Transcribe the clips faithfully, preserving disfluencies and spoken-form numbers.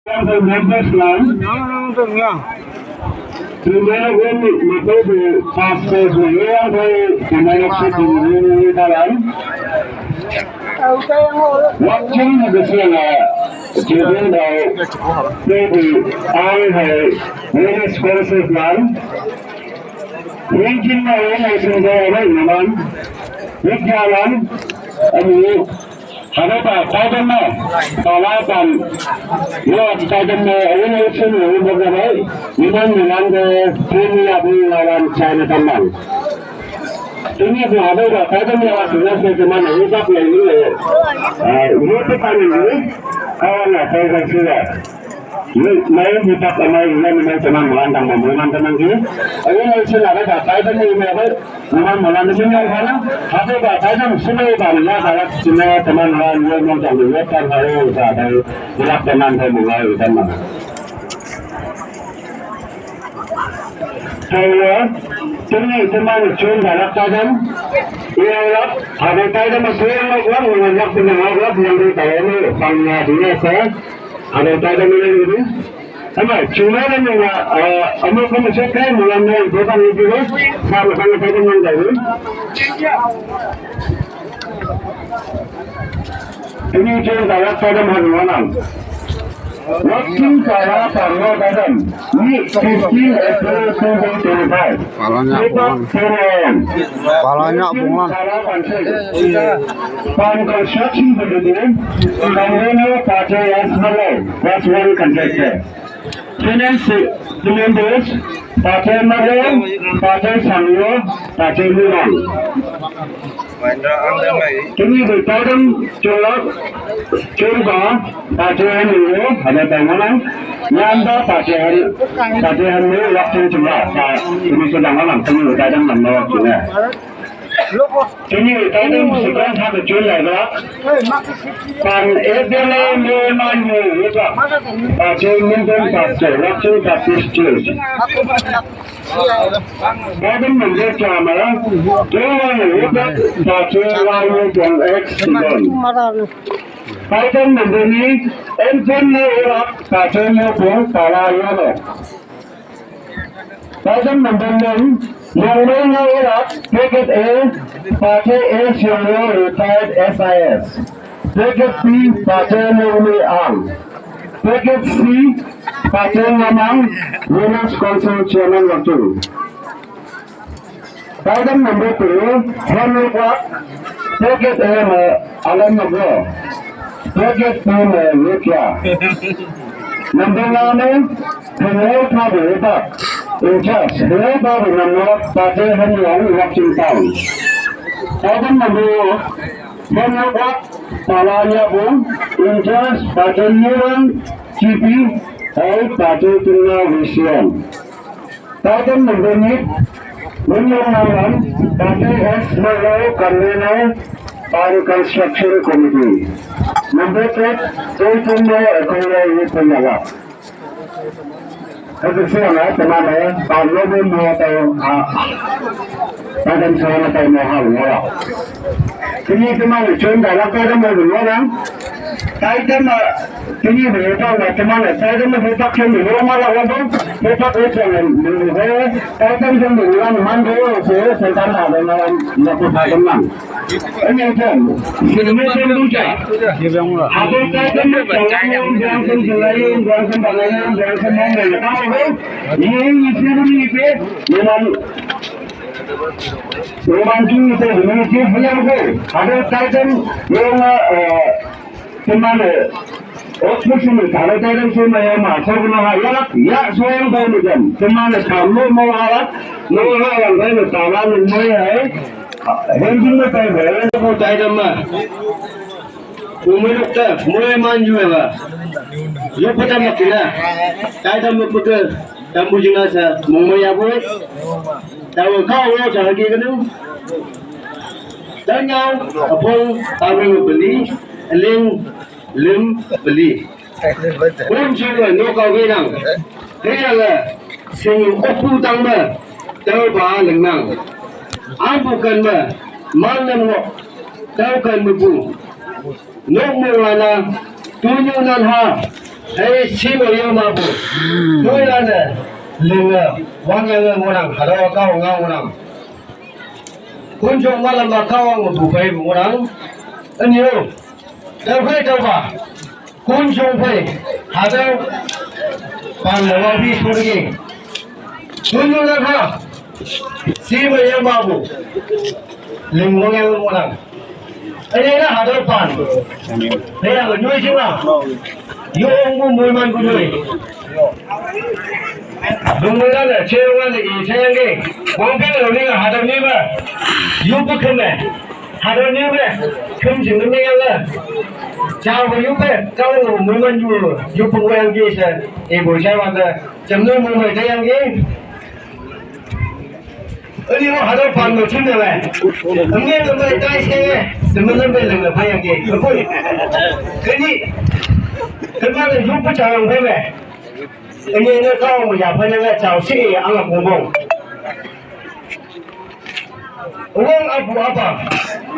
Yang members lang. Tumai wan makai de pastor yang bai tumai nak tu tumai ni dalam. Waktu ni besi la, jadi dah, jadi ang hai, very expensive lang. Ringkin na yang hai sendiri awak naman. Ringkin lang, ani Haba ba taidam ma, pala ban, yo taidam ma, awin awin sun awin boga bai, iman milan de, tini abu lawan China taman. Tini abu haba ba taidam ma, tuna se teman awin tak le le, eh, yo te pan le, kawan na taidam sila. Ni, mai ni tak mai ni mai teman mulan tang mai mulan teman ni. Ayo ni sila ada tak ada ni mai apa? Mulan mulan ni mai mana? Apa tak ada sila tak ni ada sila teman mulan ni mai tak ni tak ada tak ada. Gelap teman saya mulai teman. Saya, tini teman cun galak tajam. Iya lah. Ada tajam masih yang nak buang, mengajar pendengar lah, yang di tahu ni, pangnya dia saya. Ada tajam ini ini. Ama, cuma ni nga, ah, ama kamu sekai, mulan ni, bukan itu lah. Sama sama tajam yang tadi. Ini cun galak tajam hari malam. Waktu kala tanggal tajam. Ni fifteen April two thousand twenty-five. Palanya Sekitar bungan. Sekitar Palanya bungan. Kala pancing. Pan construction begitu. Kamunya pakai yang semula. That's one contractor. Finance, finance, pakai Mario, pakai Sangyo, pakai Lulang. Kini bertadam culak, curba, pakai Mario, ada tanganan, nyanda pakai, pakai Mario, waktu curba, ini sedang malam, kini bertadam nama waktunya. Kini taidam sebelah satu cun lagi. Pan edele me man me wita. Pakai minten pakai waktu pakai cun. Taidam member kamera. Dua wita pakai lalu dan X dan. Taidam member ni enten me wita pakai me pun pala yolo. Taidam member name, Longmai Ngairak, Packet A, Pakai A Siongyo, retired S I S. Packet B, Pakai Longmai Ang. Packet C, Pakai Ngamang, Women's Council Chairman waktu. Taidam member tu, Henry Kwak, Packet A me Alan Magro, Packet B me Yukia. Member lama, Henry Tabu Pak, in charge, Henry Tabu member, Pakai Henry Ang, Watching Town. Taidam member, Henry Kwak, Palanya Bung, in charge, Pakai Yuan, G P, hai Pakai Tuna Vision. Taidam member ni, William Malan, Pakai S Malan, Convener, Pan Construction Committee. Member tet, Taitumai Akoya Yutayala. Kasi siya na, teman eh, pag lobo mo tayo, ah, taidam sa na tayo mo hal, wala. Kini teman, cun galak taidam mo, wala. Taidam, ah, Kini berita nak teman, taidam berita kini, rumah lah wabang, berita itu yang menurut saya, taidam yang dengan mandor, saya, saya tak ada dalam, nak teman. Ini kan, sini pun buka. Ada taidam yang jangan, jangan, jangan, jangan, jangan, jangan, ini isi ini itu, memang, memang kita ini itu, yang ada taidam yang, eh, Teman eh, oh, musim ni, kalau taidam semua yang masuk kena hayat, ya, soal bau macam. Teman eh, kamu mau hayat, mau hayat, saya nak tahu, mau ya, eh. Yang cuma tahu, eh. Aku taidam mah. Umur doktor, mulai manju ya, Pak. Yo, pertama kena. Taidam mah pekel, tamu jenazah, mau ya, Bu. Tahu kau, lo cakap lagi kena. Tanyau, apong, pawing beli, eling, lim, beli. Pun juga no kau benang. Kaya la, sing oku tang ba, tau ba lengnang. Ambu kan ba, man lam ngok, tau kan mebu. Nok mo wana, tunyu nan ha. Hei, simo yama bu. Tui lane, linge, wang yange ngorang, hadawa kao ngao ngorang. Kunjong malam ma kao ang bu pai bu ngorang. Anyo. Tau phei tau ba. Kunjong phei. Hadau. Pan le wa bi surgi. Kunjong na ha. Simo yama bu. Ling wang yange ngorang. Ene na hadar pan. Hei, ang nyoi jima. Yo ong bu mui man bu nyoi. Dung mui na na, che ong na i, che yang ge. Wang ping lo ni hadar ni ba. Yu bu ken ne. Hadar ni ba. Ken jing ni yang la. Jao bu yu pe. Kao lo mui man yu. Yu bu yang ge se. E bu jai wan de. Jam ni mui mai de yang ge. Ani ho hadar pan mo chim na lai. Nge nge mai tai se. Semen lam be leng la phai yang ge. Koi. Kani. Kama le yup pa chang phai me. Ani ne kao mo ya phai ne la chao si ang la kong bong. Wang abu apa.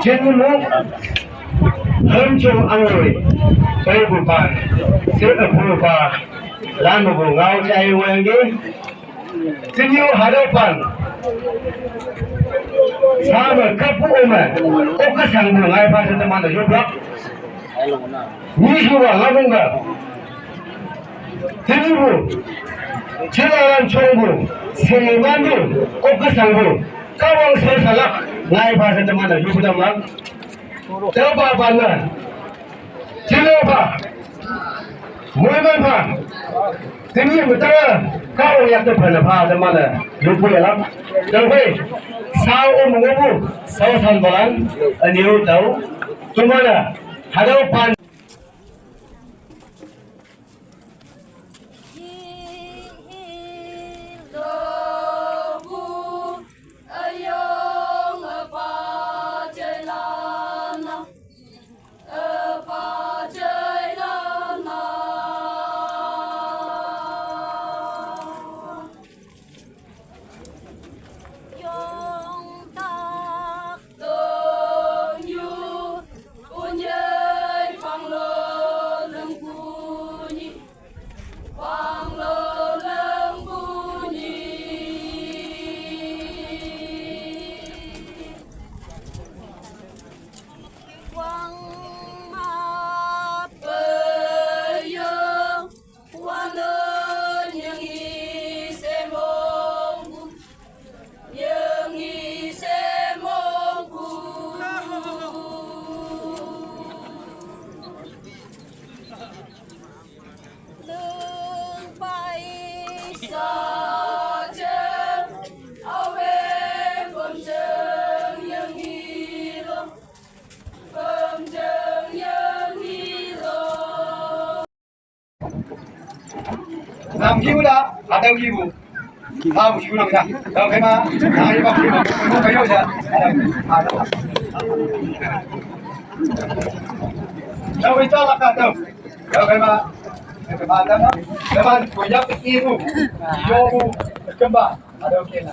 Chen mo. Hem chong ang roi. Pai bu pa. Se abu pa. Lan bu ngao chai wang ge. Tinyo hadapan. Sama kapu ome. Oka sangbu ngai pa sa teman da yobrak. Ni suwa ngabung ga. Tinibu. Chilaran chongbu. Sinimanbu. Oka sangbu. Kawang sa salak. Ngai pa sa teman da yobrak. Tau pa pa na. Chilo pha. Mui man pha. Tini mutara. Kao yak te phana pha te mana. Lupu ya lam. Tau phei. Sao o mungu bu. Sao san balan. Aniu tau. Tumana. Hadau pan. Nam kiu da, hadau kiu. Nam kiu nam da. Dau kai ma, na i ba kiu. Ko kai yo ja. Dau kai ta la ka dau. Dau kai ma. Kai ma da ma. Kai ma ko ya ki bu. Yo bu. Kai ma. Hadau ke na.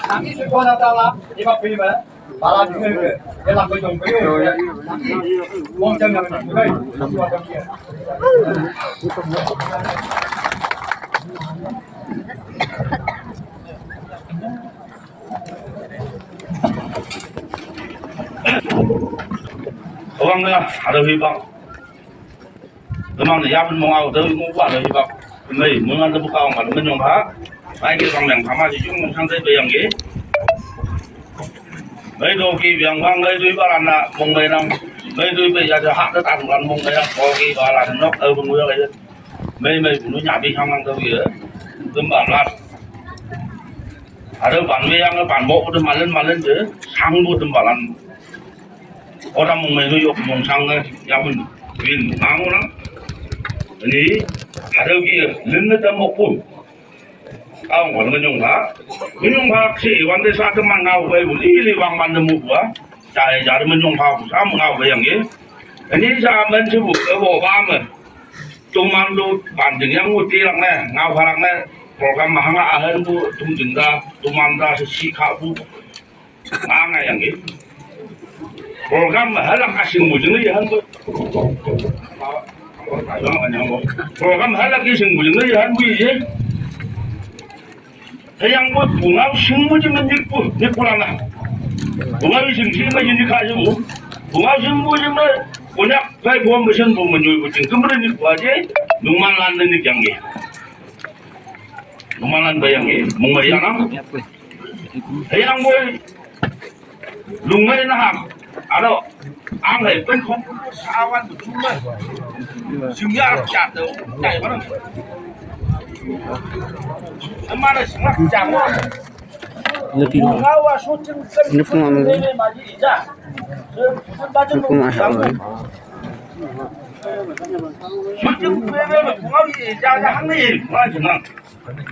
Nam ki se ko na ta la. I ba kiu ma. Awang na, ada hibak. Temang ya pun mau ada mau buat ada hibak. Mei, mengan tu buka awang ada menyong ha. Mai ke bang yang sama si jung sang saya bayang ke. Mei do ki biang bang mei dui balan na mong mei nam. Mei dui mei ya ha ta tan kan mong mei nam ko ki balan nok au bung ya. Mei mei bunu nya bi khang nang tau ye. Tem balan. Ada ban mei yang ban bo tu malen malen je. Sang bu tem balan. Ora mong mei yok mong sang ya mun. Win mang orang. Ni ada ki lin na tam mok pun. Aung wan menyong ha. Menyong ha si wan de sa teman ngau bai bu li li wang man de mu bua. Jai jar menyong ha bu sa ngau bai yang ye. Ani sa men si bu e bo ba me. Tung man lu ban jing yang mu ti lak ne ngau ha lak ne. Program ma hang a hen bu tung jing da tung man da si si kha bu. Nga nga yang ye. Program halak asing mu jeng ye han bu. Program halak asing mu jeng ye han bu ye. Hüyangpoi pungao shingpu jing me nyikpu, nyikpu lana. Pungao shingshi me nyikha jing mu. Pungao shingpu jing me, Konyak phei pom me shenpu me nyoipu jing kümre nyikpu aje, numan lan ne nyik yangye. Numan lan ba yangye, mongmei yanang. Hüyangpoi, lungmei naham, aro, ang hei pen kong sawan bu jumai. Jumya jat de, jai mana. Mana singak jang. Ini pun anu. Ini pun anu. Shooting bebe ma pungao ye ja ja hang ni ma jing nang.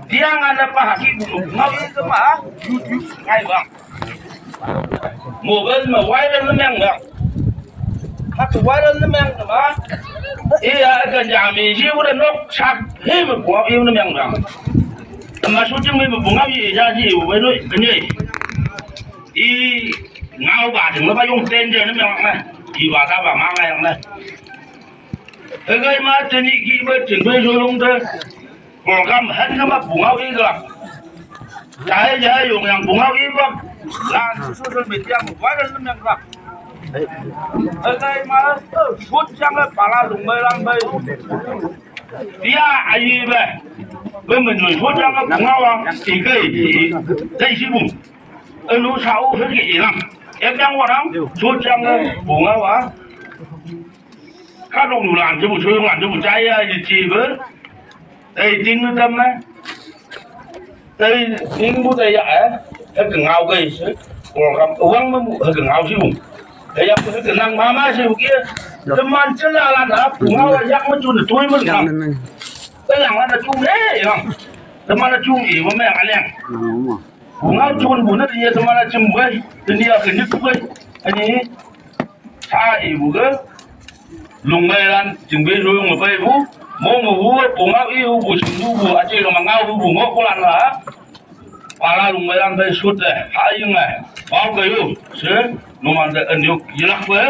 Tiang ana pa haki bu pungao ye ke ma YouTube ngai bang. Mobile ma viral ne meng bang. Hak viral ne meng ma. Iya kan ja mi ji u de nok sak he ma pungao ye ne meng bang. Ma shooting me ma pungao ye ja ji u bai noi kan ye. I ngao ba jing ma ba yong ten je ne meng ma. I ba ta ba ma ngai yang ne. Hügai ma teni ki ba jing bai jo long de. Program han ma pungao i ga. Jai jai yong yang pungao i ba. La social media ma viral ne meng ga. Hügai ma, shot jang le pala lungmei lan bai. Dia ayi ba. Ba me nyoi shot jang le pungao a. I gai i. Dai shi bu. Enu sao hüke i lang. Ek jang wa lang. Shot jang le pungao a. Ka dong nu lan je bu, shu lan je bu, jai ya, ye chi bu. Ei, ting nu tam ma. Ei, ting bu, ei, ya, eh. Hüke ngao ke, shi. Program, wang ma bu, hüke ngao shi bu. Ei, ya, bu, hüke nang mama shi bu ke. Teman cela lan, ah, bu ngao, ya, ma chun, tui ma nang. Ei, yang lan, chung, eh, yang. Teman, chung, eh, ma, ma, yang, yang. Bu ngao chun bu, na, ye, teman, chim, bu, eh. Ini, ya, ke, ni, bu, eh. Ini. Sa i bu ge, lungmei lan, jingbe lu lungmei bu, mo mo bu, pungao i bu, bu sing bu, bu, aje lo ma ngao bu, bu, ngo ku lan la. Pala lungmei lan bai shot de, ha ying ai. Pao ge yu, shi, numan de en yu, yilak bu.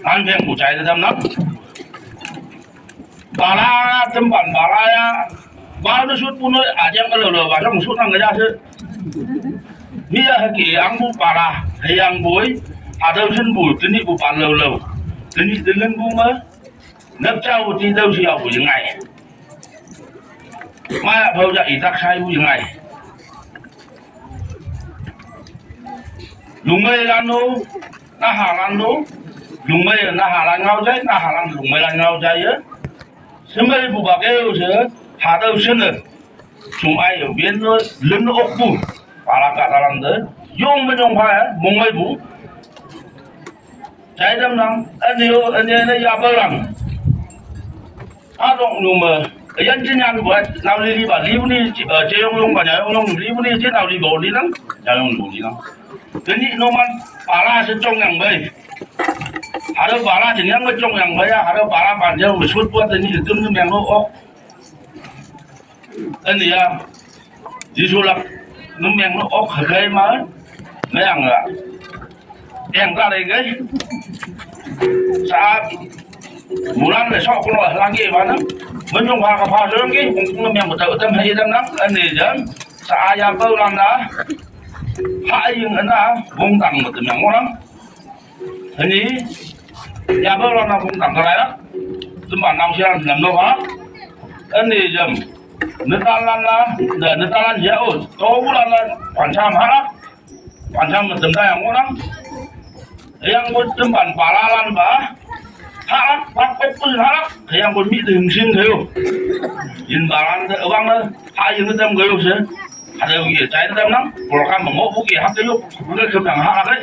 An beng bu jai de dam nang. Bala, tempan bala ya. Bala nu shot pun ajang kalau lo, bala nu shot nang kerja se. Mia haki ang bu bala, hüyang boi, adau sen bu, teni bu bala lo. Teni tenen bu ma, nap jao ti dau si au bu yengai. Ma bau ja itak sai bu yengai. Lungmei lan nu, naha lan nu, lungmei naha lan ngao jai, naha lan lungmei lan ngao jai ye. Semei bu ba keu se, ha dau sen ne. Chung ai ye, bien ne, lim ne ok bu. Pala ka talan de. Yong me yong pha ye, mongmei bu. Jai dam nang, ani yo, ani ani ya ba lang. Adong nu me, yan jin yan buat, nau li li ba, li bu ni, eh, je yong yong ba, ya yong yong, li bu ni, je nau li bo li nang, ya yong bo li nang. Teni numan, pala se chong yang bai. Hada pala jing yang bai chong yang bai ya, hada pala ban jao bai shot buat teni, dum dum yang lo ok. Ani ya, Jisu lak, num yang lo ok, hügai ma, me yang la. Yang ta lei gai. Sa, mulan le sok kuno lagi mana. Menyong ha ka pha jong ki, kung kung yang betul betul hai dam nang, ani jam. Sa ya pau lan da. Ha ying ana, bung tang betul yang orang. Ani, ya pau lan da bung tang kerai la. Tempat nang siang dalam no ha. Ani jam. Netalan la, da netalan ya o. Tau lan la, pancam ha la. Pancam tem da yang orang. Yang bu tem ban palalan ba. Halak, bak pek pun halak. Yang bu mi tem sing kayu. Yin balan te awang le. Ha yin tem kayu se. Ada ye jai tem nang. Program mengok bu ye hak kayu. Bukan kembang halak eh.